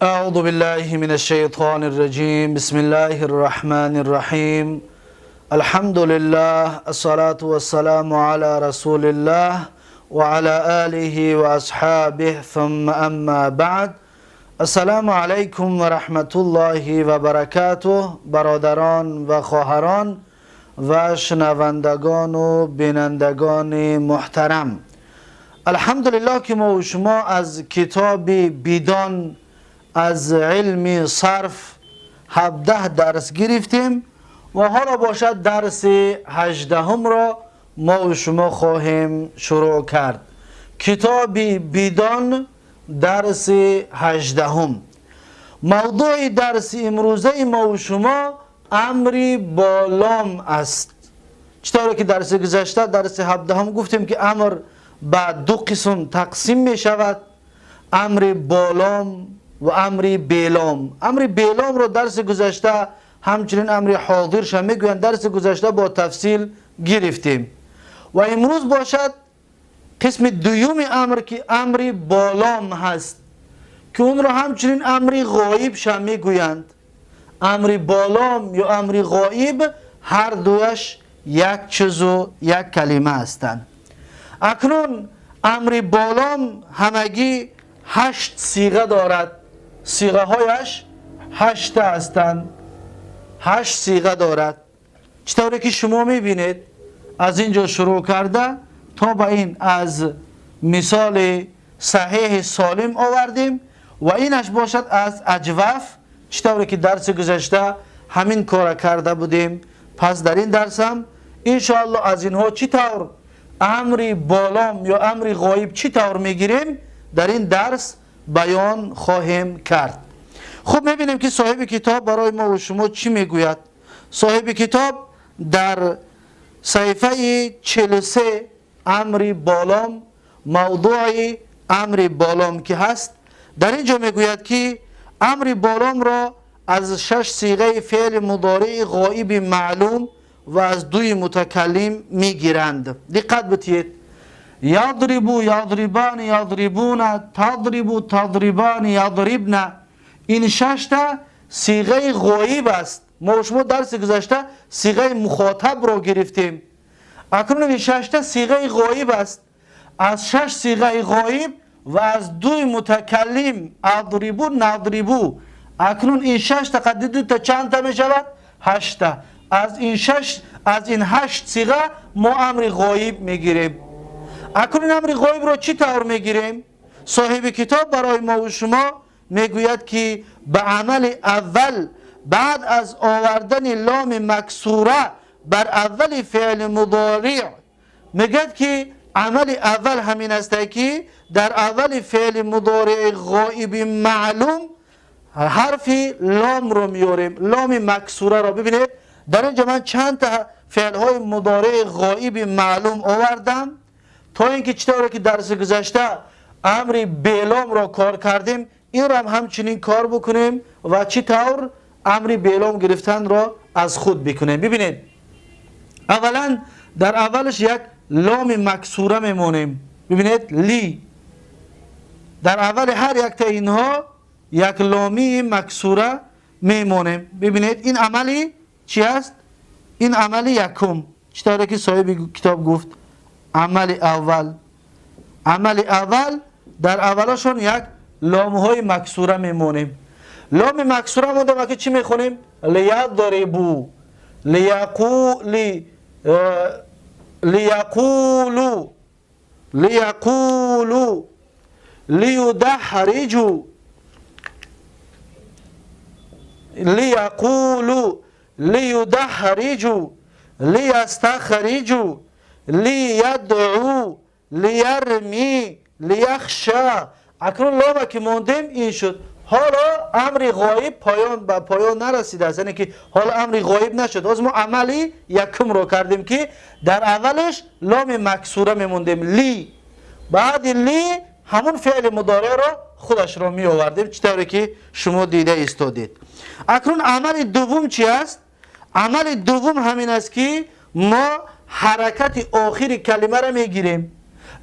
أعوذ بالله من الشيطان الرجيم. بسم الله الرحمن الرحيم. الحمد لله، الصلاة والسلام على رسول الله وعلى آله وأصحابه، ثم أما بعد. السلام علیکم و رحمت الله و برکاته. برادران و خواهران و شنوندگان و بینندگان محترم، الحمدلله که ما و شما از کتاب بیدان از علم صرف 17 درس گرفتیم و حالا باشد درس 18 را ما و شما خواهیم شروع کرد. کتاب بیدان، درس 18. موضوع درس امروزه ما و شما امری با لام است. چطور که درس گذشته، درس 17 گفتیم که امر به دو قسم تقسیم می شود: امر با لام و امر بی لام. امر بی لام رو درس گذشته، همچنین امر حاضر میگویند، درس گذشته با تفصیل گرفتیم و امروز باشد قسم دوم امر که امر با لام هست که اون رو همچنین امر غایب شه میگویند. امر با لام یا امر غایب هر دویش یک چیز و یک کلمه هستند. اکنون امر با لام همگی 8 صیغه دارد. صیغه هایش 8 هستند، 8 صیغه دارد. چطوری که شما میبینید، از اینجا شروع کرده تا به این از مثال صحیح سالم آوردیم و اینش باشد از اجوف، چطوری که درس گذشته همین کار کرده بودیم. پس در این درس هم انشاءالله از اینها چطور امری با لام یا امری غایب چطور میگیریم، در این درس بیان خواهیم کرد. خب، میبینیم که صاحب کتاب برای ما و شما چی میگوید. صاحب کتاب در صفحه 43، امری با لام، موضوع امر با لام که هست، در اینجا میگوید که امر با لام را از شش صیغه فعل مضارع غایب معلوم و از دوی متکلم میگیرند. دقت بتید: یضرب، یضربان، یضربون، تضرب، تضربان، یضربن. این شش تا صیغه غایب است. ما شما درس گذشته صیغه مخاطب را گرفتیم. اکنون این شش تا صیغه غایب است. از شش صیغه غایب و از دوی متکلم، اضرب، نضرب. اکنون این شش تا قد دو تا چند تا می شود؟ هشت تا. از این شش، از این هشت صیغه ما امر غایب میگیریم. اکنون امر غایب را چی طور میگیریم؟ صاحب کتاب برای ما و شما میگوید که به عمل اول، بعد از آوردن لام مکسوره بر اول فعل مضارع، میگه که عمل اول همین است که در اول فعل مضارع غایب معلوم حرف لام رو میاریم، لام مکسوره رو. ببینید، در اینجا من چند تا فعل های مضارع غایب معلوم آوردم تا اینکه چطور که درس گذشته امر بی لام را کار کردیم، این را هم همچنین کار بکنیم و چی طور امر بی لام گرفتن را از خود بکنیم. ببینید، اولا در اولش یک لام مکسوره میمونیم. ببینید، لی، در اول هر یک تا اینها یک لامی مکسوره میمونیم. ببینید، این عملی چی است؟ این عمل یکم. چطوره که صاحب کتاب گفت عمل اول، عمل اول در اولشون یک لام های مکسوره میمونیم. لام مکسوره مونده که چی میخونیم؟ لیضربوا، لیقو لی لیقولوا، لیقولوا، لیدحرجوا، لیقولوا، لیدحرجوا، لیستخرجوا، لیدعوا، لیرمی، لیخشی. اکنون لام که موندیم، این شد. حالا امر غایب پایان به پایان نرسیده است، یعنی که حالا امر غایب نشد. از ما عملی یکم رو کردیم که در اولش لام مکسوره میموندیم، لی. بعد لی همون فعل مضارع را خودش را می آوردیم، چطوری که شما دیده ایستادید. اکنون عمل دوم چی است؟ عمل دوم همین است که ما حرکت آخر کلمه را میگیریم،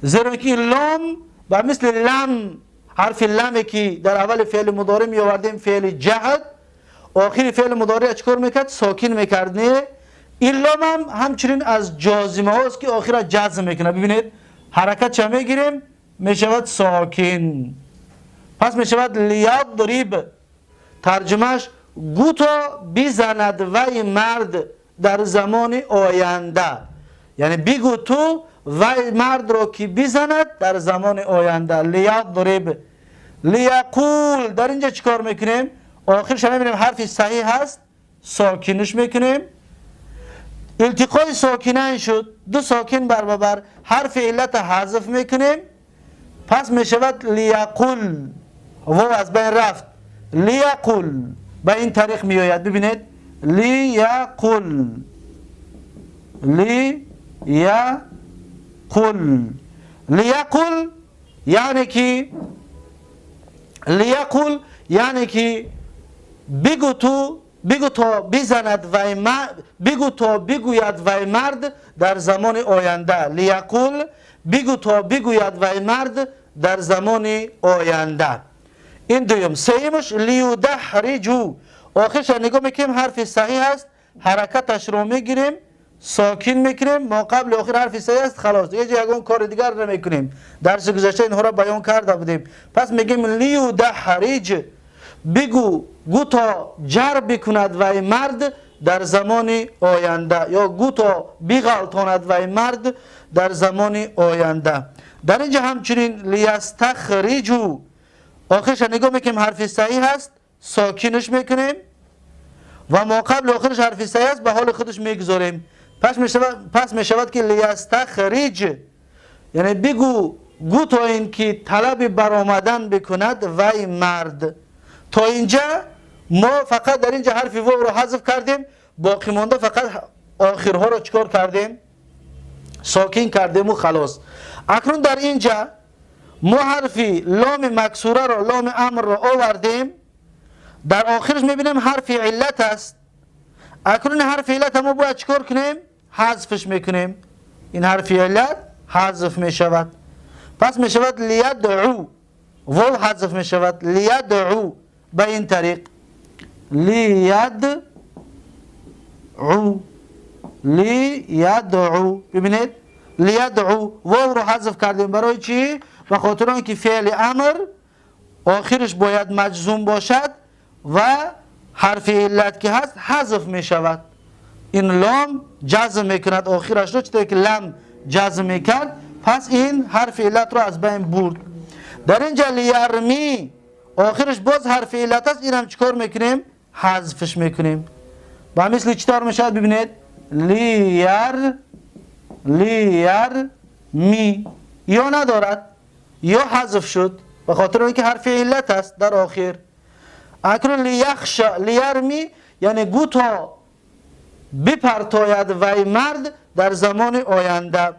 زیرا که لام و مثل لم حرف لام که در اول فعل مضارع می آوردیم، فعل جهد، آخر فعل مضارع چیکار میکرد؟ ساکن میکرد. نه، این لام هم همچنین از جازمه هاست که آخر جزم میکنه. ببینید حرکت چه میگیریم؟ میشود ساکن. پس میشود لیضرب، ترجمهش گو تا بزند وی مرد در زمان آینده، یعنی بگو تو وی مرد را که بزند در زمان آینده. لیضرب. لیقول، در اینجا چیکار میکنیم؟ آخرش هم میبینیم حرف صحیح هست، ساکنش میکنیم. التقای ساکنین شد، دو ساکن بر حرف علت حذف میکنیم، پس میشود لیقول، واو از بین رفت، لیقول به این طریق میآید. ببینید لیقول، لیقول، لیقول یعنی که، لیقول یعنی که بگو تو، بگو تا بزند وی مرد، بگو تا بگوید وی مرد در زمان آینده. لیقول، بگو تا بگوید وی مرد در زمان آینده. این دویم. سیمش لیودحرجو، آخرش نگاه میکنیم حرف صحیح است، حرکتش رو میگیریم، ساکن میکنیم، ما قبل آخر حرف صحیح است، خلاص دیگه یگان کار دیگر نمیکنیم. درس گذشته اینها را بیان کرده بودیم. پس میگیم لیودحرج، بگو گو تا جر بکند وی مرد در زمان آینده، یا گو تا بغلطاند وی مرد در زمان آینده. در اینجا همچنین لیستخرجو، آخرش نگاه میکنیم حرف صحیح هست، ساکنش میکنیم و ما قبل آخرش حرف صحیح است، به حال خودش میگذاریم. پس میشود که لیستخرج، یعنی بگو گو تا این که طلب برآمدن بکند وی مرد. تا اینجا ما فقط در اینجا حرف واو رو حذف کردیم، باقی مانده فقط آخرها رو چکار کردیم؟ ساکن کردیم و خلاص. اکنون در اینجا ما حرف لام مکسوره رو، لام امر رو آوردیم، در آخرش میبینیم حرف علت است. اکنون حرف علت ما باید چکار کنیم؟ حذفش میکنیم. این حرف علت حذف میشود، پس میشود لیدعو، واو حذف میشود، لیدعو به این طریق، لیدعو، لیدعو. ببینید لیدعو، واو رو حذف کردیم برای چی؟ به خاطر اینکه فعل امر آخرش باید مجزوم باشد و حرف علت که هست حذف می شود. این لام جزم میکند آخرش رو، چطور که لم جزم میکرد، پس این حرف علت رو از بین برد. در اینجا لیرمی، آخرش باز حرف علت است، این هم چیکار میکنیم؟ حذفش میکنیم. با مثل چطور میشود؟ ببینید لیر، لیر می، یا ندارد یا حذف شد به خاطر اینکه حرف علت است در آخر. اکنون لیخش، لیرمی یعنی گو تا بپرتاید وی مرد در زمان آینده.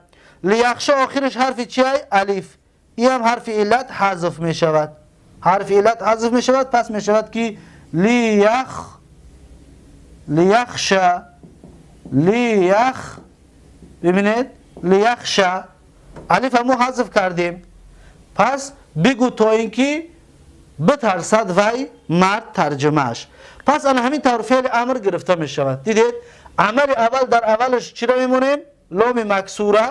لیخش آخرش حرف چیه؟ الف، این هم حرف علت حذف می شود، حرف علت حذف می شود، پس می شود که لیخ، لیخش، لیخ. ببینید لیخش، الف همو حذف کردیم، پس بگو تا اینکه بترسد وی مرد، ترجمهش. پس انا همین طور فعل امر گرفته می شود. دیدید عمل اول در اولش چی را میمونیم؟ لام مکسوره،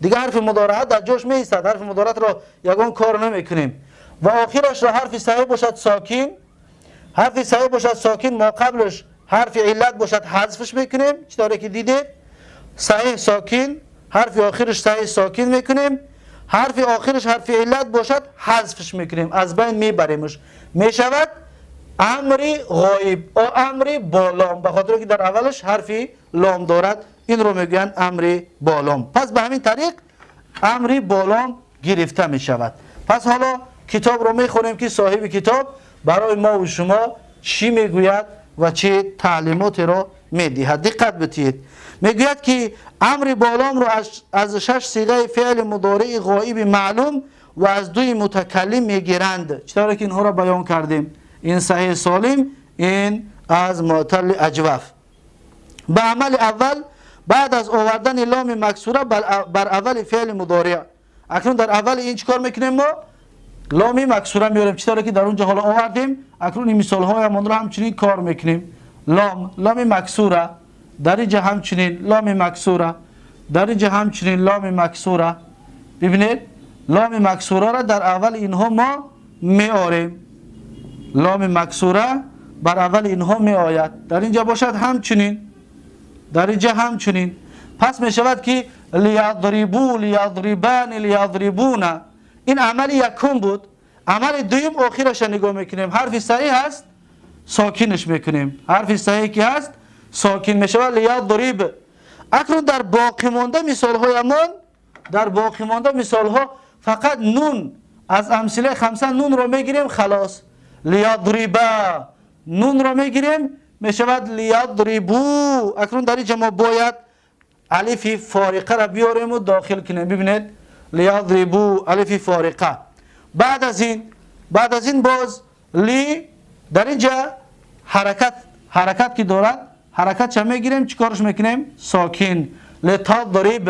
دیگه حرف مضارعه در جاش می ایستد، حرف مضارعه را یگان کار نمیکنیم و آخرش را حرف صحیح باشد ساکن، حرف صحیح باشد ساکن، ما قبلش حرف علت باشد حذفش میکنیم، چطوری که دیدید صحیح ساکن، حرف آخرش صحیح ساکن میکنیم، حرف آخرش حرف علت باشد حذفش میکنیم، از بین میبریمش، میشود امری غایب او امری با لام، به خاطر که در اولش حرف لام دارد، این رو میگویند امری با لام. پس به همین طریق امری با لام گرفته میشود. پس حالا کتاب رو میخونیم که صاحب کتاب برای ما و شما چی میگوید و چه تعلیمات را میدهد. دقت بدهید. میگوید که امر با لام رو از شش صیغه فعل مضارع غایب معلوم و از دوی متکلم میگیرند. چطور که اینها را بیان کردیم، این صحیح سالم، این از معتل اجوف. به عمل اول بعد از آوردن لام مکسوره بر اول فعل مضارع. اکنون در اول این چیکار میکنیم؟ ما Ломи максура меорем, чӣ тавре ки дар он ҷо ҳоло овардем. Акнун ин мисолҳоямонро ҳамчунин кор мекунем. Лом, ломи максура, дар инҷа ҳамчунин ломи максура, дар инҷа ҳамчунин ломи максура. Бибинед, ломи максураро дар аввали инҳо мо меорем. Ломи максура бар аввали инҳо меояд. Дар инҷа бошад ҳамчунин, дар инҷа ҳамчунин. Пас мешавад ки лиядрибу, лиядрибани, лиядрибуна. Ин амали якум буд. Амали дуюм охираша нигоҳ мекунем. Ҳарфи саҳиҳ ҳаст, сокинаш мекунем. Ҳарфи саҳиҳ ки ҳаст, сокин мешавад, лиядриб. Акнун дар боқӣ монда мисолҳоямон, дар боқӣ монда мисолҳо фақат нун аз амсилаи хамса нунро мегирем, халос. Лиядриба, нунро мегирем, мешавад лиядрибу. Акнун дар инҷа мо бояд алифи фориқаро биёрему дохил кунем. Бибинед, лиядрибу, алифи фориқа. Баъд аз ин боз ли, дар инҷа ҳаракат, ҳаракат ки дорад, ҳаракатша мегирем, чӣ корш мекунем? Сокин. Литадриб,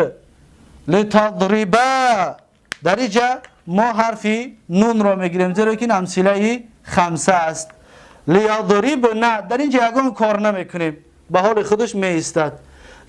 литадриба. Дар инҷа мо ҳарфи нунро мегирем, зеро ки ин амсилаи хамса аст. Лиядрибна, дар инҷа ягон кор намекунем, ба ҳоли худаш меистад.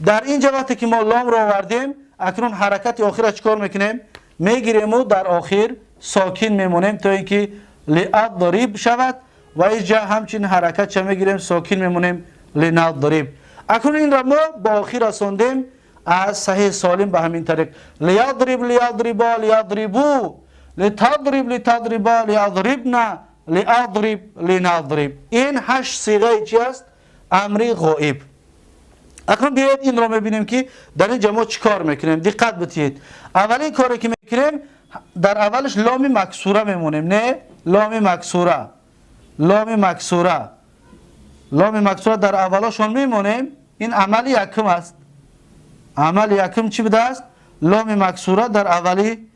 Дар инҷа вақте ки мо ломро овардем, акнун ҳаракати охира чӣ кор мекунем? Мегирему дар охир сокин мемонем, то ин ки лиадриб шавад. Ва инҷа ҳамчунин ҳаракатша мегирем, сокин мемонем, линадриб. Акнун инро мо ба охир расондем аз саҳиҳ солим ба ҳамин тариқ: лиядриб, лиядрибо, лиядрибу, литадриб, литадриба, лиядрибна, лиадриб, линадриб. Ин ҳашт сиғаи чи аст? Амри ғоиб. Акнун биёед, инро мебинем ки дар ин ҷа мо чӣ кор мекунем. Диққат битиҳед. Аввалин коре ки мекунем, дар аввалаш ломи максура мемонем. Не, ломи максура, ломи максура, ломи максура дар аввалошон мемонем. Ин амали якум аст. Амали якум чӣ будааст? Ломи максура дар аввали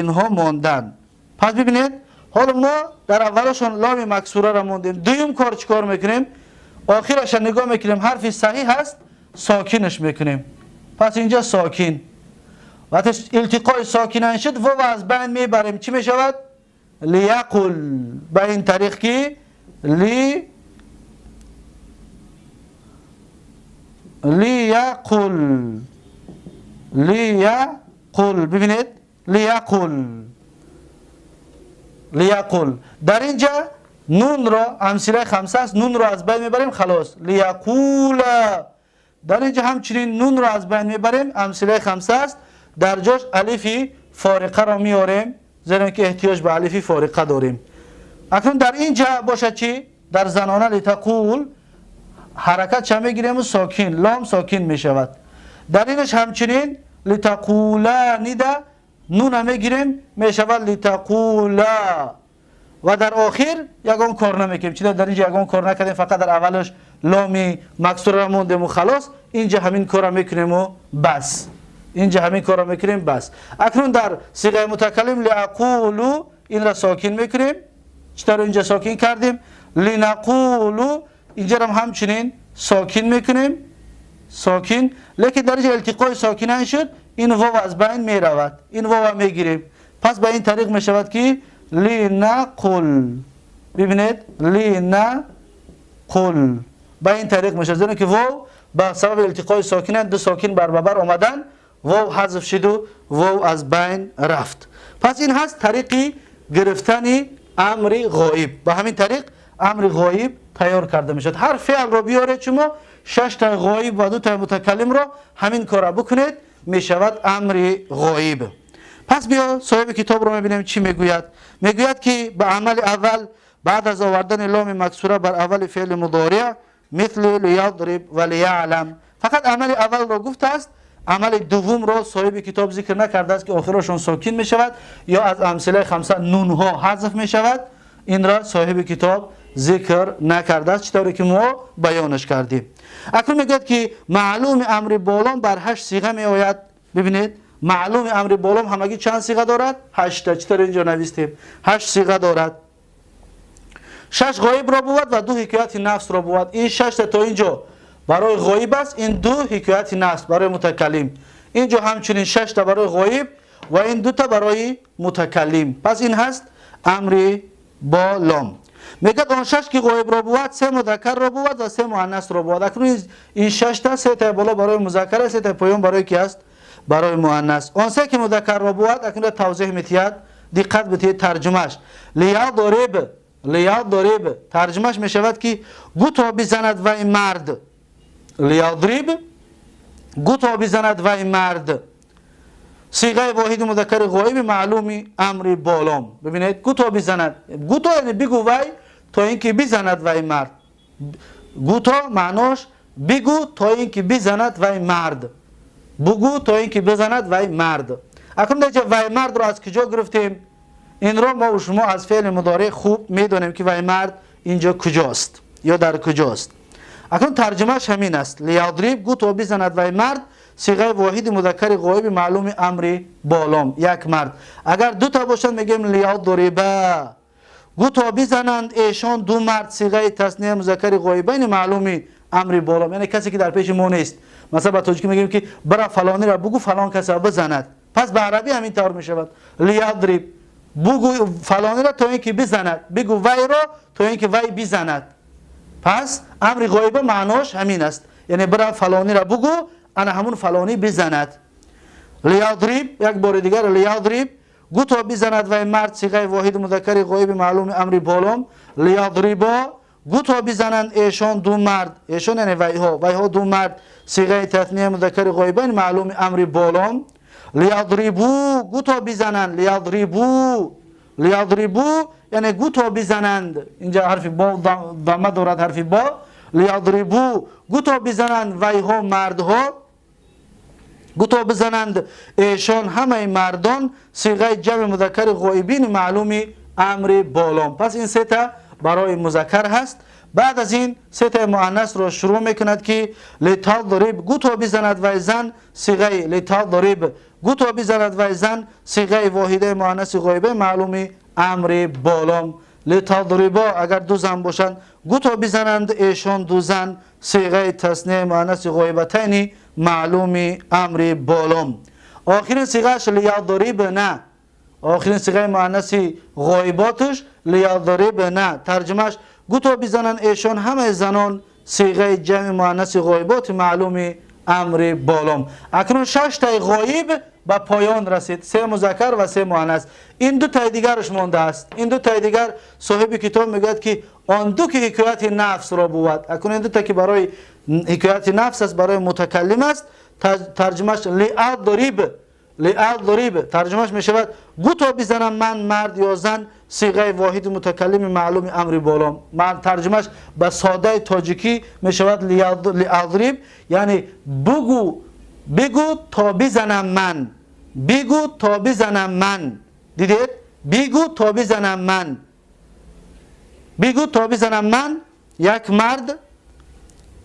инҳо мондан. Пас бибинед, ҳоло мо дар аввалошон ломи максураро мондем. Дуюм кор чӣ кор мекунем? Охираша нигоҳ мекунем, ҳарфи саҳиҳ ҳаст, сокинаш мекунем. Пас инҷа сокин. Вақте илтиқои сокинан шуд, вова аз байн мебарем. Чӣ мешавад? Лияқул. Ба ин тариқ ки ли, лияқул, лияқул. Бибинед, лияқул, лияқул. Дар инҷа нунро, амсилаи хамса аст, нунро аз байн мебарем, халос, лияқула. Дар инҷа ҳамчунин нунро аз байн мебарем, амсилаи хамса аст, дар ҷош алифи фориқаро меорем, зеро ки эҳтиёҷ ба алифи фориқа дорем. Акнун дар инҷа бошад чӣ? Дар занона литақул ҳаракат ча мегирему сокин, лом сокин мешавад. Дар инаш ҳамчунин литақула нида нуна мегирем, мешавад литақула. Ва дар охир ягон кор намекунем. Чида дар инҷа ягон кор накардем? Фақат дар аввалаш ломи максураро мондему, халос. Инҷа ҳамин корро мекунему, бас. Инҷа ҳамин корро мекунем, бас. Акнун дар сиғаи мутакаллим лиақулу, инро сокин мекунем. Чӣ тавр инҷа сокин кардем? Линақулу, инҷарам ҳамчунин сокин мекунем, сокин. Лекин дар инҷа илтиқои сокинан шуд, ин вов аз байн меравад, ин вова мегирем. Пас ба ин тариқ мешавад ки линақул. Бибинед, линақул ба ин тариқ мешавад, зеро ки вов ба сабаби илтиқои сокинан, ду сокин барбабар омадан, вов ҳазф шиду вов аз байн рафт. Пас ин ҳаст тариқи гирифтани амри ғоиб. Ба ҳамин тариқ амри ғоиб тайёр карда мешавад. Ҳар феълро биёред шумо, шаштаи ғоиб ва дутаи мутакаллимро ҳамин кора бикунед, мешавад амри ғоиб. Пас биё, соҳиби китобро мебинем, чӣ мегӯяд. Мегӯяд ки ба амали аввал баъд аз овардани ломи максура бар аввали феъли мудориъ, мисли лиядриб ва лияълам. Фақат амали аввалро гуфтааст, амали дуввумро соҳиби китоб зикр накардааст, ки охирошон сокин мешавад ё аз амсилаи хамса нунҳо ҳазф мешавад. Инро соҳиби китоб зикр накардааст, чӣ тавре ки мо баёнаш кардем. Акнун мегӯяд ки маълуми амри болом бар ҳашт сиға меояд. Бибинед, маълуми амри болом ҳамагӣ чанд сиға дорад? Ҳашта. Чӣ тавр инҷо навистем, ҳашт сиға дорад. Шаш ғоибро бувад ва ду ҳикояти нафсро бувад. Ин шашта то инҷо барои ғоиб аст, ин ду ҳикояти нафс барои мутакаллим. Инҷо ҳамчунин шашта барои ғоиб و این دو تا برای متکلم. پس این هست امر با لام. میگه آن شش که غایب را بود سه مذکر را بود و سه مؤنث را بود. اکنون این شش تا سه تا بالا برای مذکر، سه تا پایان برای کی است؟ برای مؤنث. آن سه که مذکر را بود اکنون توضیح میتید، دقت بدهید ترجمهش. لیضرب، لیضرب ترجمهش میشود که گو تا بزند وای مرد. لیضرب گو تا بزند وای مرد. صیغه واحد مذکر غایب معلومی امر بالام. ببینید گو تا بزند، گو تا یعنی بگو وای تا اینکه بزند وای مرد. گو تا معناش بگو تا اینکه بزند وای مرد. بگو تا اینکه بزند وای مرد. اکنون دیگه وای مرد رو از کجا گرفتیم؟ این رو ما و شما از فعل مضارع خوب میدونیم که وای مرد اینجا کجاست یا در کجاست. اکنون ترجمهش همین است. لیضرب گو تا بزند وای مرد، صیغه واحد مذکر غایب معلوم امر بالام، یک مرد. اگر دو تا باشند میگیم لیضربا، گو تا بزنند ایشان دو مرد، صیغه تثنیه مذکر غایبین معلوم امر بالام، یعنی کسی که در پیش ما نیست. مثلا با تاجیکی میگیم که برا فلانی را بگو فلان کس را بزند. پس به عربی همین طور میشود. لیضرب بگو فلانی را تا اینکه بزند، بگو وی را تا اینکه وی بزند. پس امر غایب معناش همین است، یعنی برا فلانی را بگو انا همون فلانی بزند. لیضرب یک بار دیگر لیضرب گو تا بزند وی مرد، صیغه واحد مذکر غایب معلوم امر بالام. لیضربا گو تا بزنند ایشان دو مرد، ایشان یعنی ویها، ویها دو مرد، صیغه تثنیه مذکر غایبین معلوم امر بالام. لیضربو گو تا بزنند، لیضربو، لیضربو یعنی گو تا بزنند، اینجا حرف با ضمه دارد، حرف با. لیضربو گو تا بزنند ویها مردها، گو تا بزنند ایشان همه مردان، صیغه جمع مذکر غایبین معلوم امر بالام. پس این سه تا برای مذکر هست. بعد از این سه تا مؤنث را شروع میکند که لتضرب گو تا بزند وی زن، صیغه لتضرب گو تا بزند وی زن، صیغه واحده مؤنث غایبه معلوم امر بالام. لتضربا اگر دو زن باشند گو تا بزنند ایشان دو زن، صیغه تثنیه مؤنث غایبتین معلوم امر بالام. آخرین صیغهش لیضربن، آخرین صیغه مؤنث غایباتش لیضربن، ترجمهش گو تا بزنند ایشان همه زنان، صیغه جمع مؤنث غایبات معلوم امر بالام. اکنون شش تای غایب به پایان رسید، سه مذکر و سه مؤنث. این دو تای دیگرش مانده است. این دو تای دیگر صاحب کتاب میگوید که آن دو که حکایت نفس را بود. اکنون این دو تا که برای حکایت نفس است، برای متکلم است، ترجمهش لیضرب، لیضرب ترجمهش میشود گو تا بزنم من مرد یا زن، صیغه واحد متکلم معلوم امر بالام. من ترجمهش به ساده تاجیکی میشود لیضرب، یعنی بگو، بگو تا بزنم من، بگو تا بزنم من. دیدید؟ بگو تا بزنم من، بگو تا بزنم من، یک مرد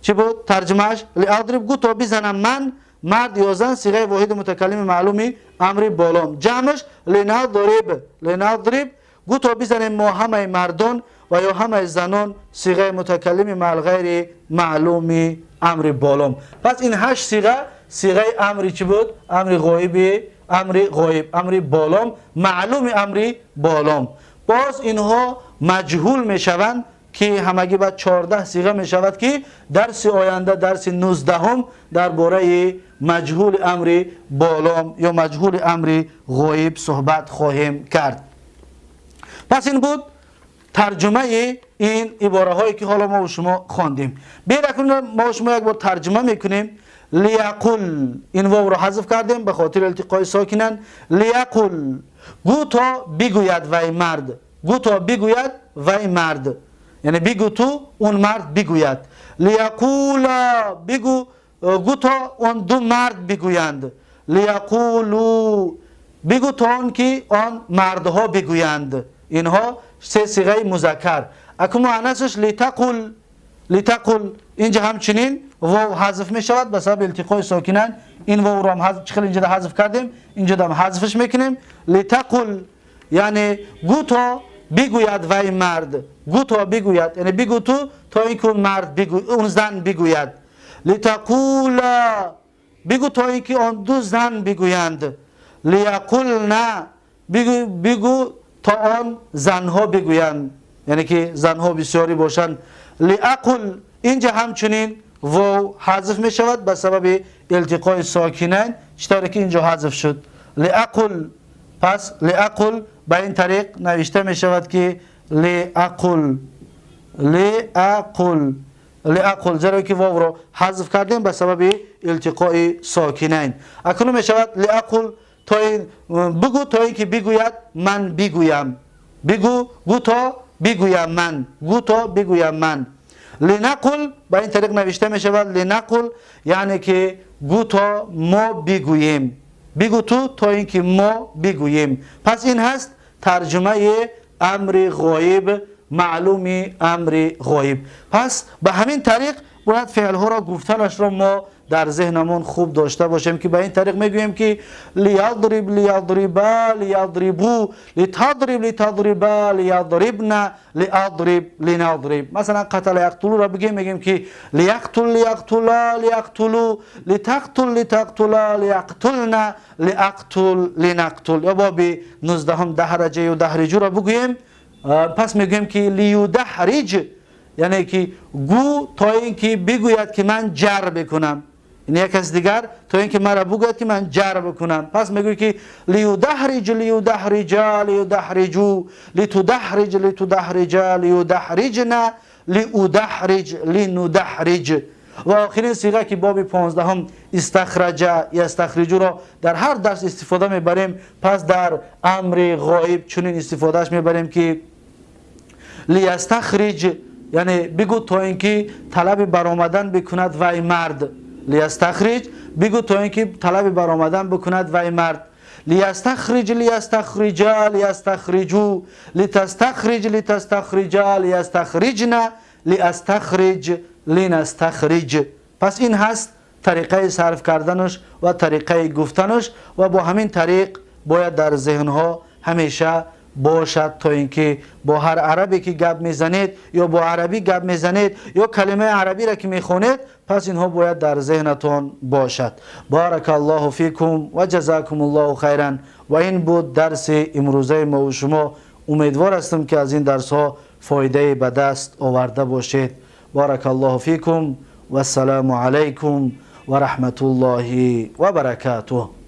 چی بود ترجمهش؟ لیضرب گو تا بزنم من مرد یا زن، صیغه واحد متکلم معلومی امر بالام. جمعش لنضرب، لنضرب گو تا بزنیم ما همه مردان و یا همه زنان، صیغه متکلم مع غیر معلومی امر بالام. پس این هشت صیغه، صیغه امری چی بود؟ امر غایب، امر غایب، امر بالام، معلوم امر بالام. باز اینها مجهول میشوند که همگی بعد 14 صیغه میشود که درس آینده، درس 19 درباره مجهول امر بالام یا مجهول امر غایب صحبت خواهیم کرد. پس این بود ترجمه این عباره هایی که حالا ما و شما خواندیم. بیاید اکنون ما و شما یک بار ترجمه میکنیم. لیقل، این واو رو حذف کردیم به خاطر التقای ساکنن. لیقل گو تا بگوید وی مرد، گو تا بگوید وی مرد، یعنی بگو تو اون مرد بگوید. لیقولا بگو، گو تا اون دو مرد بگویند. لیقولو بگو تا آن که آن مردها بگویند. اینها سه صیغه مذکر. اکنون مؤنثش لیتقل، لیتقل اینجا همچنین واو حذف می شود به سبب التقای ساکنن. این واو رو هم حذف، چخل اینجا حذف کردیم، اینجا هم حذفش میکنیم. لیتقل یعنی گو تا بگوید وی مرد، گو تا بگوید، یعنی بگو تو تا اینکه اون مرد بگو، اون زن بگوید. لیتقولا بگو تا اینکه آن دو زن بگویند. Лиякулна, бигӯ то он занҳо бигӯянд, яъне ки занҳо бисёрӣ бошанд. Лиақул, инҷа ҳамчунин вов ҳазф мешавад ба сабаби илтиқои сокинайн, чӣ тавре ки инҷо ҳазф шуд. Лиақул, пас лиақул ба ин тариқ навишта мешавад ки лиақул, лиақул, лиақул, зеро ки вовро ҳазф кардем ба сабаби илтиқои сокинайн. Акнун мешавад лиақул, то ин бигӯ то ин ки бигӯяд ман бигӯям. Бигӯ, гӯ то бигӯям ман, гӯ то бигӯям ман. Линақул ба ин тариқ навишта мешавад линақул, яъне ки гӯ то мо бигӯем, бигӯ ту то ин ки мо бигӯем. Пас ин ҳаст тарҷумаи амри ғоиб, маълуми амри ғоиб. Пас ба ҳамин тариқ бояд феълҳоро гуфтанашро мо дар зеҳнамон хуб дошта бошем, ки ба ин тариқ мегӯем ки лиядриб, лиядриба, лиядрибу, литадриб, литадриба, лиядрибна, лиадриб, линадриб. Масалан, қатала яқтулуро бигем, мегӯем ки лияқтул, лияқтула, лияқтулу, литақтул, литақтула, лияқтулна, лиақтул, линақтул. Ё боби 19-ум даҳраҷа юдаҳриҷуро бигӯем, пас мегӯем ки лиюдаҳриҷ, яъне ки гӯ то ин ки бигӯяд ки ман ҷар бикунам, ин як кас дигар то ин ки мара бигӯяд ки ман ҷар бикунам. Пас мегӯяд ки лиюдаҳриҷ, лиюдаҳриҷа, лиюдаҳриҷу, литудаҳриҷ, литудаҳриҷа, лиюдаҳриҷна, лиудаҳриҷ, линудаҳриҷ. Ва охирин сиға ки боби 15-ум истахраҷа ястахриҷуро дар ҳар дарс истифода мебарем, пас дар амри ғоиб чунин истифодааш мебарем ки лиястахриҷ, яъне бигӯ то ин ки талаби баромадан бикунад вай мард. Лиястахриҷ, бигӯ то ин ки талаби баромадан бикунад вай мард. Лиястахриҷ, лиястахриҷа, лиястахриҷу, литастахриҷ, литастахриҷа, лиястахриҷна, лиастахриҷ, линастахриҷ. Пас ин ҳаст тариқаи сарф карданаш ва тариқаи гуфтанаш, ва бо ҳамин тариқ бояд дар зеҳнҳо ҳамеша бошад, то ин ки бо ҳар арабе ки гап мезанед ё бо арабӣ гап мезанед ё калимаи арабиро ки мехонед, пас инҳо бояд дар зеҳнатон бошад. Барака Аллоҳу фикум ва ҷазакум Аллоҳу хайран. Ва ин буд дарси имрӯзаи мову шумо. Умедвор ҳастам, ки аз ин дарсҳо фоидае ба даст оварда бошед. Барака Аллоҳу фикум, вассалому алайкум ва раҳматуллоҳи ва баракатуҳ.